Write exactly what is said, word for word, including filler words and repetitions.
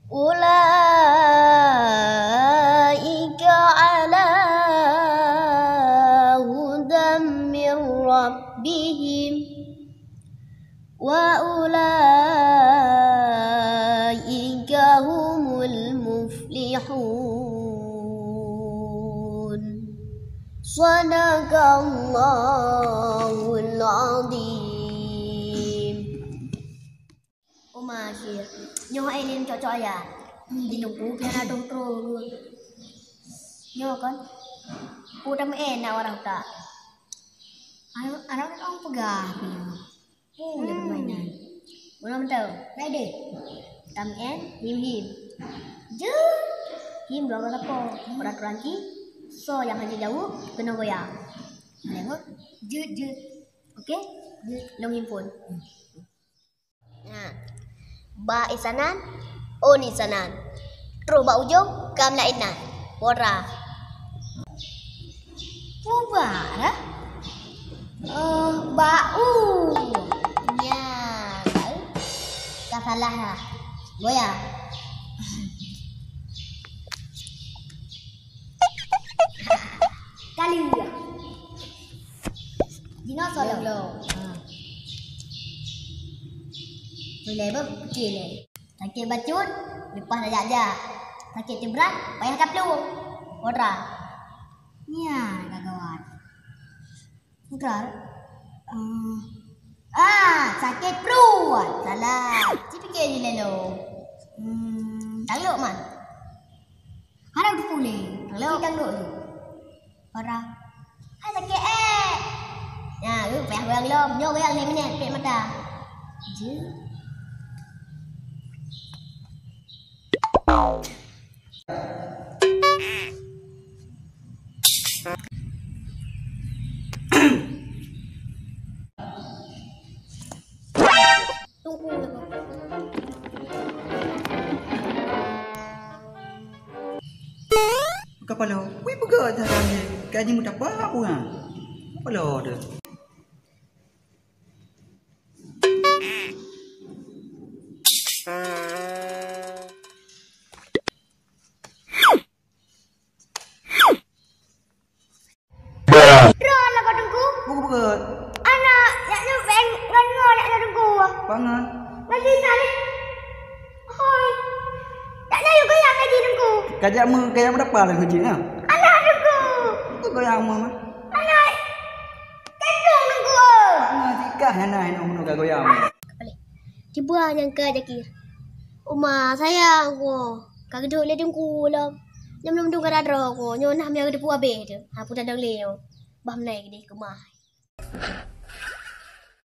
أولئك على هدى من ربهم وأولئك هم المفلحون. صدق الله العظيم. Uma Syir, nyoe hai lé cok-cok ayah. Di teungku pih hana troh-troh. Nyoe kon. Pu tameu'en na warah utak. Anak, anak orang peugah pih nyoe. Pu lé permainan. Mula mantau, rai deh. Tameu'en, him-him. Jeuet. Him dua kali sapo. Peraturan jih, soe nyang hana jaweueb, keunoe goyang. Boleh, Bos? Jeuet, jeuet. Oke? Jeuet, lôn him phôn. Nah. Ba insanan, on insanan. Troh bak ujong, kam laén na. Pora. Pubara? Eh, bak u. Nya, bak u. Ka salah lah. Goyang. Kali ya. Jinoe soe lom? Lom. Ha. Boleh beuh, pike lé. Sakét bacut, leupah tajak-jak. Sakét cubrat, payah taplueng. Pora. Nyan ka gawat. Pora. Eh. Ah, sakét pruet. Salah. Ci pike jih lé lôn. Hmm, tanglok man. Hana teupeu lé. Tanglok. Ci tanglok jih. Pora. Hai sakét, eh. Nya, lu payah goyang lom. Nyoe goyang lhèe minèt, pèt mata. Jeuet. Kapalo, wih peugah dah kami, kaji mutapa apa? Kapalo tu. Droe aneuk kau teungku. Buku peugah. Aneuk, nyak nyoe beng ngon ngon nyak nyoe teungku. Pangan. Lagi tadi. Hoi. Nyak nyoe yuk goyang lagi teungku. Kajak me, kajak meudapa lagi cik nah. Alah teungku. Kau goyang me mah. Alah. Teungku teungku. Pangan sikah hana hana meunoe ka goyang me. Tiba nyang ka Jakir. Uma sayang ko. Ka geudok lé teungku lom. Nyam lom dung ka droe ko. Nyoe nah mia geudeupu abéh tu. Ha puta dong lé nyoe. Bah menai geudeh keumah.